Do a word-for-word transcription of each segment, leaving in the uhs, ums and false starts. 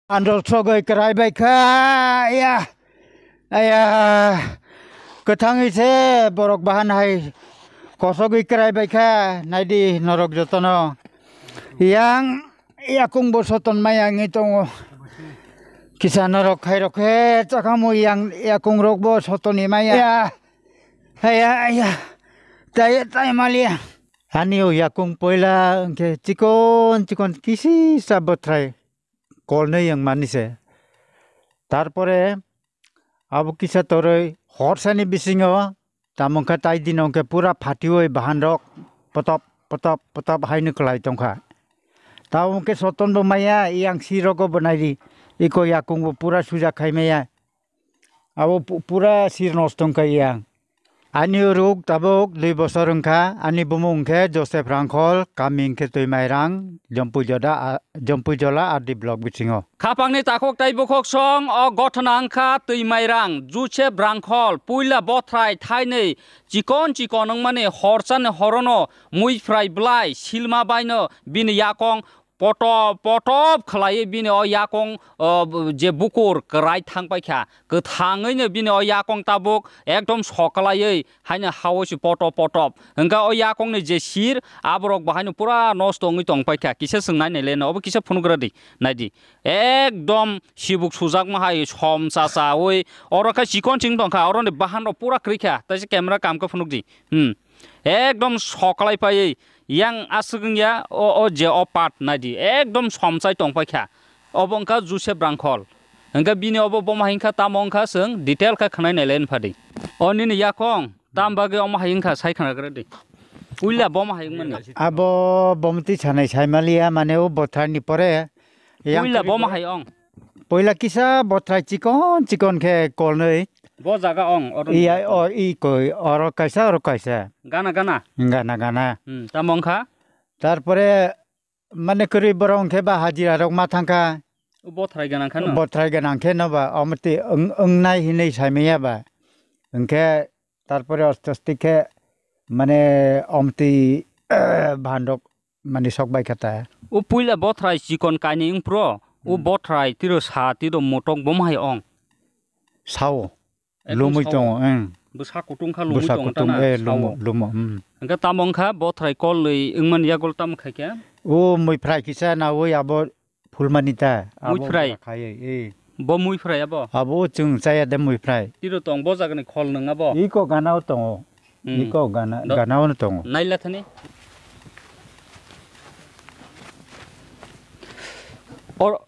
Andol sogwi kwrai bai kha, ya. Aya, kwthangwi se borok bahan hai kosogwi kwrai bai kha, naidi norok jotono. Yang yakung bo soton maya wngwi tongo. Kisa norok khairok khe chakhamu yang yakung rok bo sotoni maya. Ya, aya, aya. Tai, tai maliya. Ani o yakung poila hwnkhe chikon chikon kisisa bwthrai kolnwi wng mani se. Tarpore abo kisa torwi horsani bisingo tamo wngkha tai dino hwnkhe pura phatiwi bahan rok potop potop potop haino kwlai tongkha. Tamo hwnkhe soton bo maya, yang si rogo bo naidi, iko yakung bo pura suja khai maya. Abo pu-, pura sir nosto wngkha yang. Ani ruk tabuk dui bosor wngkha, ani bumung wngkhe Joseph Rangkhol, kami wngkhe Twimairang, Jompuijoda, a-, Jompuijola R D block bisingo. Khapangni takhuk tai bukhuk song o gothona wngkha Twimairang, Joseph Rangkhol, puila bothrai thainwi chikon chikon wngmani horsani horono muiphrai blai silma baino bini yakong potop potop khlaiwi bini o yakong, o, je bukur kwrai thang paikha, kwthangwino bini o yakong tabuk ekdom soklaiwi haino hao se potop potop. Hwnkhe o yakongni je sir, aborok bo haino pura nosto wngwi tong paikha. Kisa chwng nai nai le no, obo kisa phunugra di, nai di. Ekdom sibuk sujakma hai som chachawi, oro khe chikon chikon tongkha, oroni bahan rok pura kwrwi kha, taisa camera kam khe phunuk di. Hmm. Ekdom soklai paiwi yang aswk wngya o, o je o part naidi ekdom somsai tongpai kha. Obo wngkha Joseph Rangkhol. Hwnkhe bini obo boma hai wngkha tamo wngkha chwng detail khe khwnai nailai phadi. O nini yakong tam bagwi omo hai wngkha sai khwnagra di. Puila boma hai wngmani. Abo bomti sanai saimaliya mane o bothani pore. Yang Puila kwrwi boma bo- hai ong. Puila kisa bothrai chikon chikon khe kolnwi. Bo jaga ong, oro ni Iya, jaga. O, i koi, oro kaisa, oro kaisa. Gana, gana. Gana, gana. Hmm, tamo wngkha? Tarpore, mane, kwrwi borok wngkhe ba hajira rok ma thangkha. O bothrai gana khe no? Bothrai gana khe no ba, omte wng-, wngnai hinwi saimaya ba. Wngkhe, tarpore aste aste khe, mane, omtwi, bhandok mani sok bai kha ta. O puila bothrai chikon kainwi wng phro, o Hmm. bothrai tiro sa tiro motok bom hai ong. Sao. Ekdom Lumui sao. Tongo, eng. Bwsa kutung kha lumui Bwsa tongo kutung, tana, eh, sao. Lumo, lumo, hmm. Hwnkhe tamo wngkha bothrai kolwi wngmani yagul tamo khaikhe? O mui phrai kisa naui abo phulmani ta. Abo Mui phrai? Bwra khaiwi, eh. Bo mui phrai abo? Abo o chwng chaya de mui phrai. Tiro tong bo jagani khol nwng abo? Iko gana o tongo. Hmm. Iko gana, Do-, gana o no tongo. Naila thani. Or,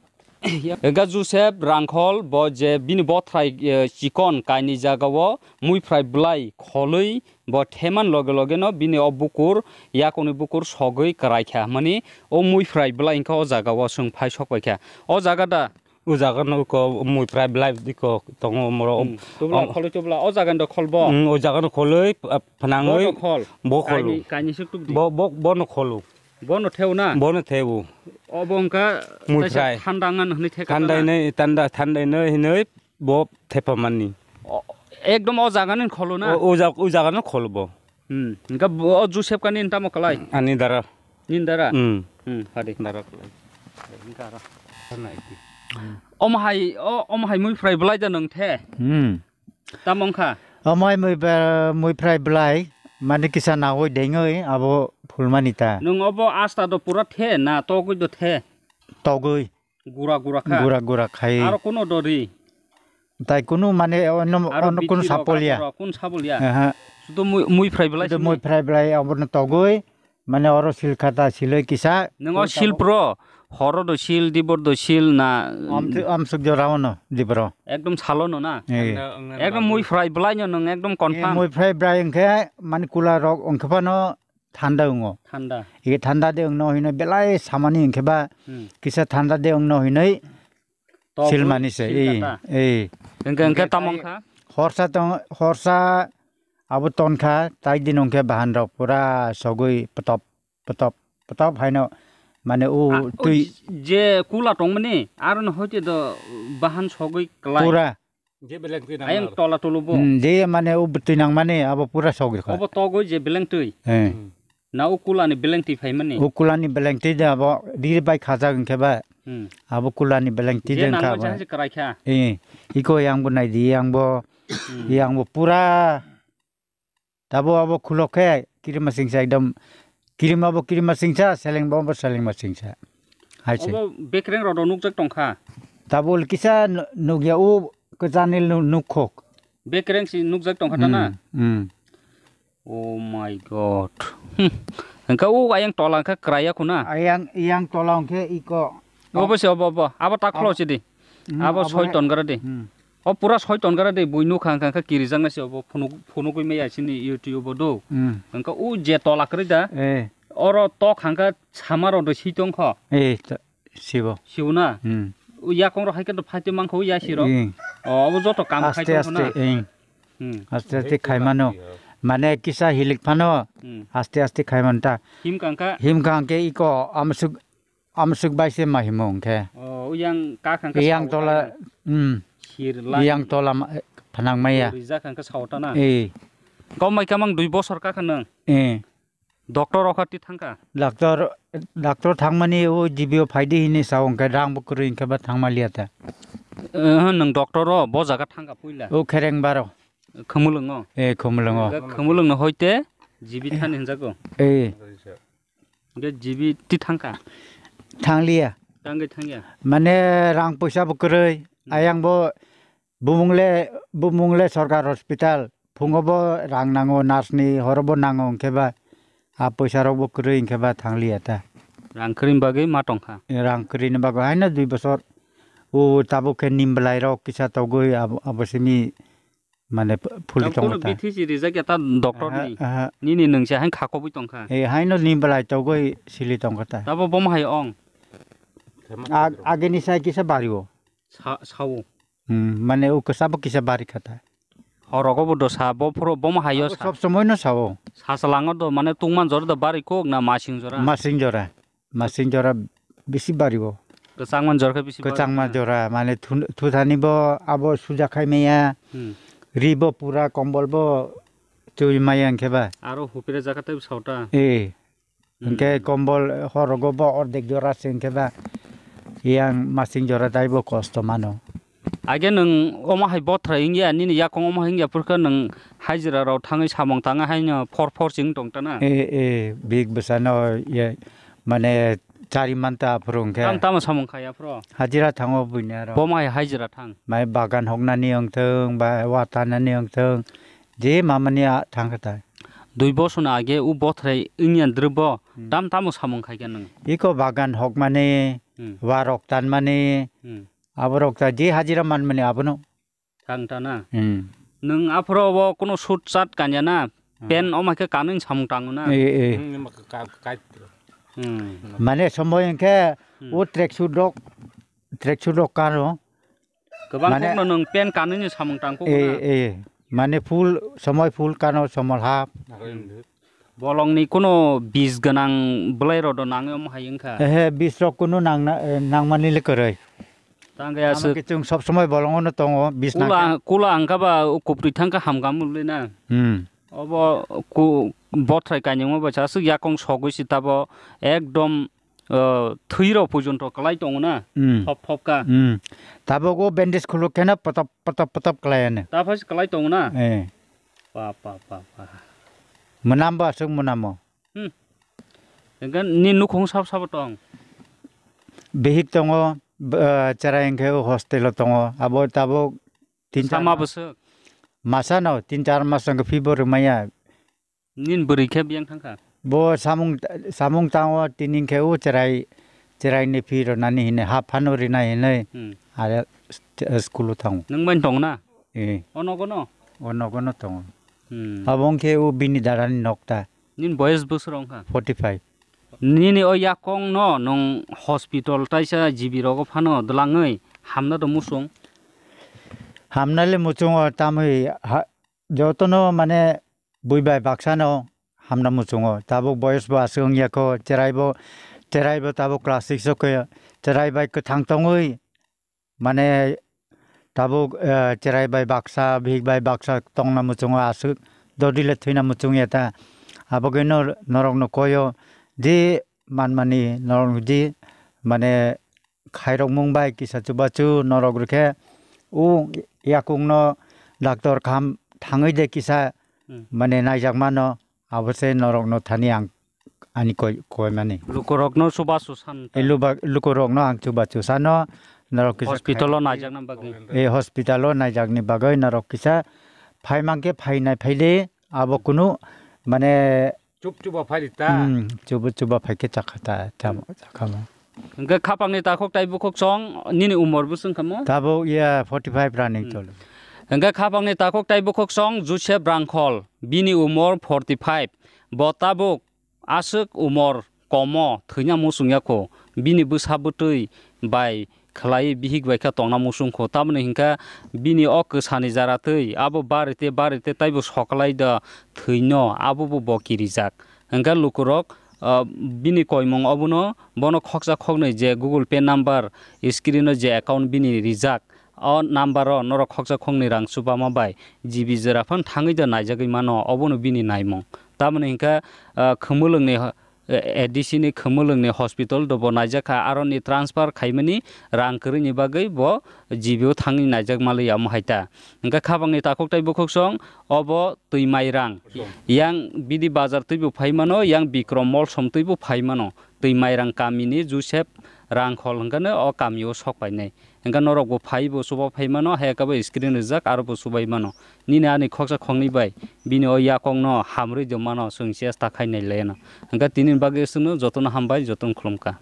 Ega Joseph Rangkhol bo je bini bothrai, eh, chikon kaini jagao muiphrai bwlai kholwi bo theman loge loge no bini o bukur, yakungni bukur sogwi kwrai kha. Mani o muiphrai bwlai wngkha o jagao chwng phai sok pai kha. O jaga da? O jaga no ko muiphrai bwlai di ko tongo moro. Hmm. Tubla om- kholwi tubla. O jaga ni do khol bo? Hmm, o jaga no kholwi, ah, phnangwi Bo do khol? Bo kholu. Kaini, kaini suk tuk di. Bo, bo, bo no kholu. Bono theu na? Bono theu. Obo wngkha Mui taisa phrai. Thanda wngna hwnwi theka Thanda na? Hinwi, thanda, thanda hinwi, hinwi bo thepa mani. O, ekdom o jaga ni kholo na? O, o jag-, o jaga no kholo bo. Hmm. Hwnkhe bo, o Joseph kani tamo kwlai? Ani dara. Nini dara? Hmm. Hmm, hadi. Dara kwlai. Hwnkhe aro. Omo hai, o, omo hai mui phrai bwlai da nwng the? Hmm. Tamo wngkha? Amai mui ba-, mui phrai bwlai, mani kisa nagwi dengwi abo phulmani ta. Nwng obo asta do pura the na togwi do the? Togwi. Gura gura kha? Gura gura khai. Aro kuno do ri? Tai kunu mane ono, Aro ono kunu biti rok, sapolya. Aro kun sapolya? Aha. Sudo mui, mui phrai bwlai Sudo sini? Mui phrai bwlai abono togwi. Mane oro sil khata siloi kisa. Nwng o sil pro, horo do sil, dibor do sil na. Amtwi-, amsuk jora ono dibro. Ekdom salo no na? Eh. Ekdom mui phrai bwlai no nwng ekdom Eh, confirm. Mui phrai bwlai wngkhe mani kula rok wngkhe phano thanda wngo. Thanda. Ike thanda de wngno hinoi belai samani wngkhe ba Hmm. kisa thanda de wngno hinoi Togwi Silmani se, sil eh, kata. Eh. Hwnkhe, hwnkhe tamo wngkha? Horsa tong, horsa abo tonkha, tai din hwnkhe bahan rok pura sogwi potop, potop, potop haino mane o A, o twi je kula tongmani, aro no hoite do bahan sogwi klai. Pura. Je beleng twi Ayang nang tola tulubo. Hmm, je mane o bwtwi nangmani abo pura sogwi kha. Obo togwi je beleng twi. Eh. Hmm. Na o kulani belengtwi phaimani? O kulani belengtwi de abo riri bai khajak hwnkhe ba. Hmm. Abo kulani belengtwi je de nangma wngkha je ba. Hanse kwraikha. Eh, iko yang bo naidi, yang bo, hmm, yang bo pura. Tabo abo khulok khe kirima singsa ekdom, kirima bo kirima singsa, seleng bo bo selengma singsa. Hai se. Obo bekreng rok nukjak tongkha. Tabo kisa nu-, nukya o kwchani nu-, nukhok. Bekreng si nukjak tongkha ta na? Hmm, hmm. Oh my God. Hmm. Hwnkhe o ayang tola hwnkhe kwraiya khuna? Ayang, yang tola hwnkhe iko. Obo se, obo, obo. Abo ta kholo abo, sidi. Hmm, abo abo soi he-, ton gara di. Hmm. O pura soi ton gara di, bui nukha hwnkha, hwnkha kirijaknai se obo phunuk, phunugwi maya sini YouTube o do. Hmm. Hwnkha o je tola kwrwi da. Eh. Oro tok hwnkha sama rok do si tongkho. Eh, ta-, Sibo. Sibo na? Hmm. O yakung rok hai khe to phaitwi mankha o yasi rok. Hmm. O, obo joto kam khai aste tongkha aste, na? Hmm. Hmm. Aste aste khai mano. Mane kisa hilik phano, hmm, aste aste khai man ta. Himkha hwnkha? Himkha hwnkhe iko amsuk, amsuk bai se ma himo hwnkhe. O, o yang kak hwnkha yang sao tola, khai. Hmm. Sir lai. Yang tola ma-, phanang maya. Rijak hwnkha sao ta na? Eh. Kok mai kamang dui bosor kakha nang? Eh. Doctor rok kha twi thangkha? Doctor, doctor thangmani o G B o phaidi hini sa hwnkhe rang bo kwrwi hwnkhe ba thangma liya ta. Eh, nwng doctor o bo jaga thangkha puila? O Khereng baro. Khumulwngo? Eh, Khumulwngo. Hwnkhe Khumulwngno hoite G B thani hwnjago? Eh. Hwnkhe G B twi thangkha? Thangliya. Tangwi thangya? Mane rang poisa bo kwrwi, hmm, ayang bo Bumung le, bumung le sorkar hospital, phungo bo rang nango, nurse ni horo bo nango, hwnkhe ba a poisa rok bo kwrwi hwnkhe ba thangliya ta. Rang kwrwi ni bagwi ma tongkha. Rang kwrwi ni bagwi haino dui bosor. O tabuk khe nim belai rok kisa togwi abo, abo simi mane phuli tongo ta. Bithi si rijak ya ta doctor ni. Aha, aha. Nini nwng se hain kha kobwi tongkha. E haino nim belai togwi sili tongkha ta. Tabo bomo hai ong. Ag-, ageni sai kisa bari o. Sa-, sao. Hmm, mane o kwchabo kisa bari kha ta. Horogo bo do sa, bo phuru, bomo hayo abo sa. Sob somoi no sao. Sa salango do, mane tungman jora do bari kok na masing jora? Masing jora. Masing jora bisi bari o. Kwchangman jora khe bisi bari. Kwchangma jora, mane thu-, thuthani bo abo suja khai maya. Hmm. Ri bo pura kombol bo twi maya hwnkhe ba. Aro hupire jaka tei sao ta. Eh. Hwnkhe kombol horogo bo ordek jora se hwnkhe ba yang masing jora daibo kosto mano. Age nwng omo hai bothrai wngya, nini yakung omo hai wngya phurkhe nwng hajira rok thangwi samung tangwi haino phor phor se wng tong tana? E, e, big bwsano ye, mane chari manta aphuru hwnkhe. Tam tamo samung khaiya phuru? Hajira thango buini aro. Bomo hai hajira thang? Mai bagan hoknani wngthung, ba watanani wngthung, je mamani a thangkha ta. Dui bosor ni age o bothrai wngya drwbo, hmm, tam tamo samung khaikha nwng? Iko bagan hokmani, hmm, warok tanmani, hmm, aborok ta je hajira manmani abono. Thang ta na? Hmm. Nwng aphuru bo kuno suit shirt kanya na, hmm, pant omo khe kanwi samung tango na? Eh, eh. Hmm, ma ka-, ka-, ka-, hmm. Mane somoi hwnkhe, hmm, o track suit rok, track suit rok kano. Kwbang mane kokno nwng pant kanwi ni samung tang kok eh, na? Eh, mane full, somoi full kano, somoi half. Bolongni kuno bis gwnang bwlai rok do nangwi omo hai wngkha? Ehe, bis rok kuno nangna, eh, nangmani le kwrwi. Tang khe aswk. Tamo khe chwng sob somoi bolongo no tongo, bis nangkhe. Kula, kula wngkha ba kuptwi thangkha hamkha mwnwi na? Hmm. Obo ku-, bothrai kainyungma bai sa aswk yakung sogwi si tabo ekdom o, thwi rok pojonto kwlai tongo na, hmm, thop thop ka. Hmm. Tabuk o bandage khuluk kheno potop, potop, potop kwlai ano. Ta phai se kwlai tongo na? Eh. Pa, pa, pa, pa. Mwnam bo aswk mwnamo. Hmm. Hwnkhe ni nukhung sabo sabo tong? Bihik tongo, b-, eh, cherai hwnkhe o hostel o tongo. Abo tabuk tin char sama ma-, bwswk? Masa no tin char mas hwnkhe phi bo rwmaya. Nini bwrwi khe biyang thangkha? Bo samung, samung tango tini khe o cherai, cherai ni phi rwnani hinwi ha phano rina hinwi hmm, are st-, school o thango. Nwng bai tongo na? Eh. O nogo no? O nogo no tongo. Hmm. Abo wng khe o bini dada ni nok ta. Nini boyes bwswk wng kha? Forty five. Nini o yakong no nwng hospital taisa G B rogo phano dwlangwi hamna do muchung? Hamna le muchungo tamwi ha, jotono mane bui bai baksa no hamna muchungo. Tabuk boyes bo aswk wngya kho, cherai bo, cherai bo tabuk class six o khe, cherai bai kwthang tongwi, mane tabuk, eh, cherai bai baksa, bihik bai baksa tongna muchungo aswk, dodi le thwina muchungya ta. Abogwino norokno koyo di manmani norok di mane khairokmung bai kisa chubachu norok rwkhe o yakungno doctor kaham thangwi de kisa Hmm. mane naijakmano abo se norokno thani ang ani koi koimani. Lukurokno chubachu san ta. E luba-, lukurokno ang chubachu sano norok kisa Hospital o khai- naijakna bagwi. E hospital o naijakni bagwi norok kisa phai mankhe phainai phaide abo kunu mane Chup chuba phaidi ta. Hmm, chuba chuba phaikhe chakha ta, chamo, chakhamo. Hwnkhe khapangni takhuk tai bukhuk song nini umor bwswng khamo? Tabo iya forty five running Hmm. cholo. Hwnkhe khapangni takhuk tai bukhuk song Joseph Rangkhol, bini umor forty five. Bo tabuk aswk umor komo thwina muchung yakho. Bini bwsa bwtwi bai khlai bihik bai khe tongna muchung kho. Tamoni hinkha bini o kwsani jara twi abo bari te bari te taibo soklai da thwino abo bo bo kirijak. Hinkha lukurok, ah, bini koimung obono bono khoksa khoknwi je Google Pay number screen o je account bini rijak o number o norok khoksa khoknwi rang chubama bai G B jora phano thangwi da naijagwi mano obono bini naimung. Tamoni hinkha, ah, khumulwngni A D C ni khumulwngni hospital dobo naijak kha, aroni transfer khaimani rang kwrwini bagwi bo G B o thangwi naijak malwi amo hai ta. Hwnkhe khapangni takhuk tai bukhuk song obo twi mairang. Yang bini bazar twi bo phai mano, yang Bikrom Molsom twi bo phai mano. Twi mairang kamini Joseph Rangkhol hwnkhe o kamio sok painai. Hwnkhe norok bo phai bo chuba phai mano, hai khe bo screen rijak aro bo chubai mano. Nini ani khoksa khoknwi bai bini o yakokno hamrwi de mano, chwng chesta khai nai laiano. Hwnkhe tini bagwi chwngno jotono hambai, jotono khulumkha.